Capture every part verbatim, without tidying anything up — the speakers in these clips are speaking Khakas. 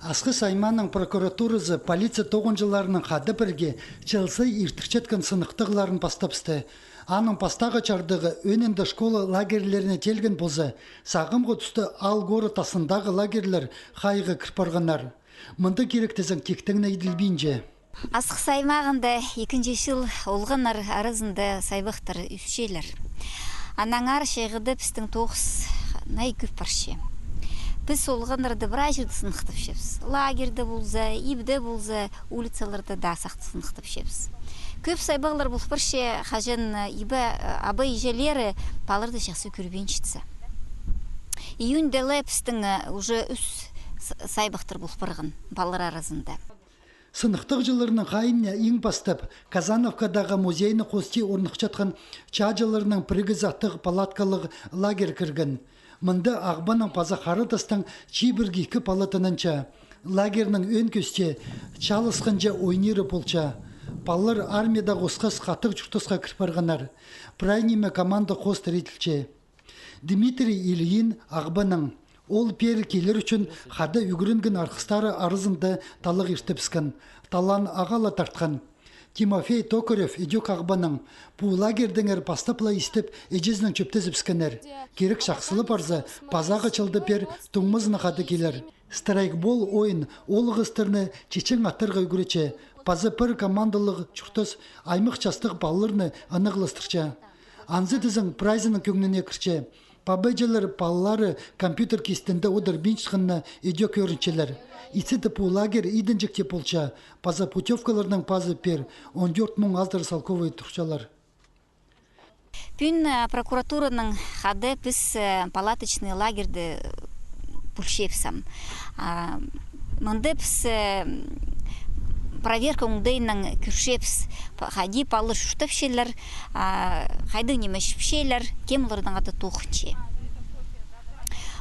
Асхыс аймааның прокуратуразы полиция тоғынҷыларынаң хада пірге чыл сай иртірчеткен сыныхтағларын пастабысты. Аның пастағы чардығы ӧӧнінде школа лагерьлеріне теелген полза, сағамғы туста аал-город астындағы лагерьлер хайығға кір парғаннар. Мында кирек тізең тиктең не иділбинче. Асхыс аймағында ікінҷі чыл олғаннар аразында сайбахтар ӧсчелер. Аннаңар чайғыда пістің тоғыс най кӧп парча. Піс олғаннарды прай чирде сыныхтапчабыс. Лагерьде полза, ибде полза, улицаларда даа сах сыныхтапчабыс. Кӧп сайбағлар пол парча, хаҷан, э, иб-, э, аба-іҷелері палаларды чахсы кӧрбинчетсе. Июньда ла пістің, э, уже ӱс с-, сайбахтар пол парған палалар аразында. Сыныхтағҷыларның хайиине иң пастап Казановкадағы музейні хости орныхчатхан чааҷыларның пірігізі аттығ палаткалығ лагерь кірген. Мында Ағбаннаң паза Хара Тастаң чибіргі ікі пала тынанча. Лагерьнің ӧӧн кӧсте чааласханҷа ойниры полча. Палалар армиядағы осхас хатығ чуртасха кір парғаннар. Прай ниме команда хоостыра иділче. Дмитрий Ильин Ағбаннаң. Ол пеер килер ӱчӱн хада ӱгренген арғыстары аразында таллағ иртібіскен, талаан ағаа ла тартхан. Тимофей Токарев ідӧк Ағбаннаң. Пу лагерьдеңер пастап ла истіп, іҷезінең чӧптезібіскеннер. Кирек чахсылап парза, пазағы чылда пеер туңмазынаң хада килер. Страйкбол ойын оолағастарны чечең аттарға ӱгретче, паза пір командалығ чуртас аймах частығ палаларны ынағластырча. Анзы тізең прайзының кӧңніне кірче. Пабаҷылар палалары компьютер кистінде одырбинчатханына ідӧк ӧрінчелер. Итсе дее пу лагерь идінҷек тіп полча, паза путёвкаларның паазы пеер он тӧрт муң азыра салковай турчалар. Пӱӱн, э, прокуратуранаң хада піс, э, палаточный лагерьде, э, пӱлчебіс ам. А, мында піс, э, проверка оңдайынаң кӧрчебіс, па-, хайди палалар чуртапчалар, а, хайдағ ниме іпчелер, кем оларнаң хада тоғынча.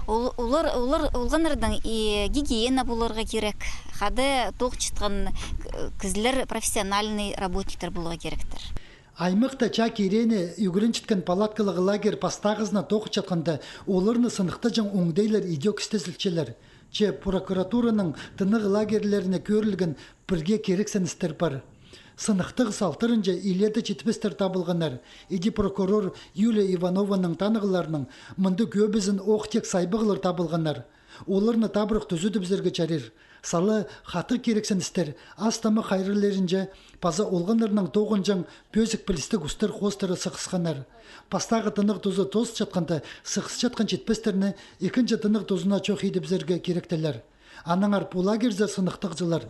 Ол-, олар, олар, олғаннарның и гигиена поларға кирек, хада тоғынчатхан, э, кізілер профессиональный работниктер поларға киректер. Аймахта чаа киреені ӱгренчеткен палаткалығ лагерь пастағызына тоғынчатханда, оларны сыныхтаҷаң оңдайлар ідӧк істезілчелер. Че прокуратураның тынағ лагерьлеріне кӧрілген пірге кирексеністер пар. Сыныхтағ салтарынҷа илееде читпестер табылғаннар. Іди прокурор Юлия Иванованың танығларынаң, мында кӧбізін ох тек сайбағлар табылғаннар. Оларны табырах тӱзедібізерге чарир. Сала хатығ кирексеністер ас-тамах хайралларынҷа паза олғаннарнаң тоғынҷаң пӧзік пілістіг устар хоостыра сығысханнар. Пастағы тынағ тузы тоозылчатханда, сығысчатхан читпестерні ікінҷі тынағ тузына чох идібізерге киректелер. Аннаңар пу лагерьзер сыныхтағҷылар